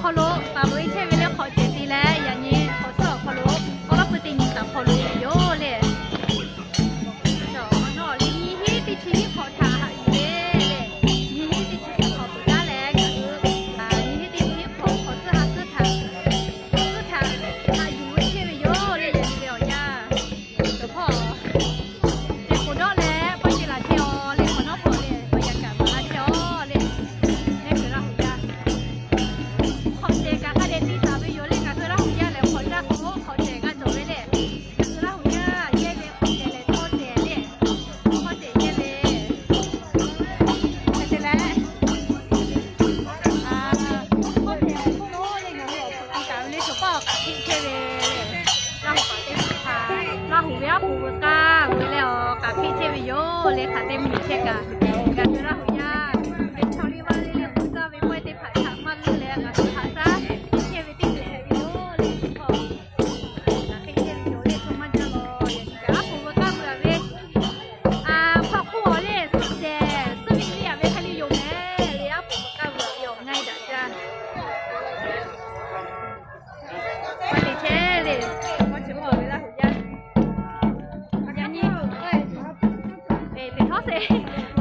Awˬ lawn taˍ loꞈ-e chehˇ ve le hk'awꞈ cehˬ te leh, yaꞈ nyi hk'awꞈ suhˉ awˬ hk'aw lo awˉ lawˉ pui teˇ nyi taˍ hpaw loꞈ-e ve yoˬ le. Nawˬ nyi hiˉ teˇ chi hiˉ hk'awꞈ htaꞈ haꞈ yuˬ ve le. Nyi hiˉ teˇ chi hiˉ hk'awꞈ peuˬ taˉ leh ngaˬ hui nyi hiˉ teˇ chi hiˉ hk'awꞈ hk'awꞈ suhˉ ha suhˉ htaꞈ, suhˉ htaꞈ haꞈ yuˬ ve chehˇ ve yoˬ le. Yaꞈ nyi ve awˬ yanˇ, awˬ hpawˇ, ceh k'oˍ dawˆ leh pawˇ ce laˬ chehˇ-aw le. Hk'awꞈ nawˉ hpawˇ le awˬ yanˇ kaꞈ maˍ laˇ chehˇ-aw le. Neˇ kuiˬ Laˇ huˍ yaˇ hk'awꞈ cehˬ kaꞈ hk'a dehꞈ te taˍ ve yoˬ le. Ngaˬ hui Laˇ huˍ yaˇ lehˬ hk'awꞈ caˇ k'o hk'awꞈ cehˬ g'a cawˬ ve le. Ngaˬ hui Laˇ huˍ yaˇ yehˇ ve hk'awꞈ cehˬ lehˬ tawˇ cehˬ le. Tawˇ cehˬ yehˇ ve hk'e te leh, tawˇ cehˬ awˬ hk'oˆ lo le ngaˬ hui awˬ hk'aw lo kaꞈ ve le, chaw paˇ awˬ kaꞈ hpeˆ chehˇ ve le. Laˇ huˍ paˍ teˇ hpaˍ, Laˇ huˍ ve aˉ poꞈ veuꞈ k'aˇ ve leh awˬ kaꞈ hpeˆ chehˇ ve yoˬ le. Hk'aˬ te mvuhˇ miˬ chehˇ kaꞈ ngaˬ hui Laˇ huˍ yaˇ ve chaw liˇ vaˇ le le k'oˆ gaˇ ve pawehˇ teˇ hpaˍ htaꞈ maˇ leuˆ leh ngaˬ hui haꞈ shaˉ hpeˆ chehˇ ve teˇ ceuˬ hpehꞈ ve yoˬ le. Hk'aˬ hk'e chehˇ ve yoˬ le. Chaw maˇ jaˇ lawˬ. Yaꞈ nyi kaꞈ aˉ poꞈ veuꞈ k'aˇ ve a ve hk'aw hk'oˆ awˬ le suhˍ cehˬ suhˉ ve le yaꞈ ve hk'e le yoˬ mehˍ le. Aˉ poꞈ veuꞈ k'aˇ ve a ve awˬ ngaˇ daꞈ jaˇ. Hk'aˬ te chehˇ le. Hk'aw chi hk'aw ve Laˇ huˍ yaˇ, yaꞈ nyi, teˇ htawˇ sheˍ.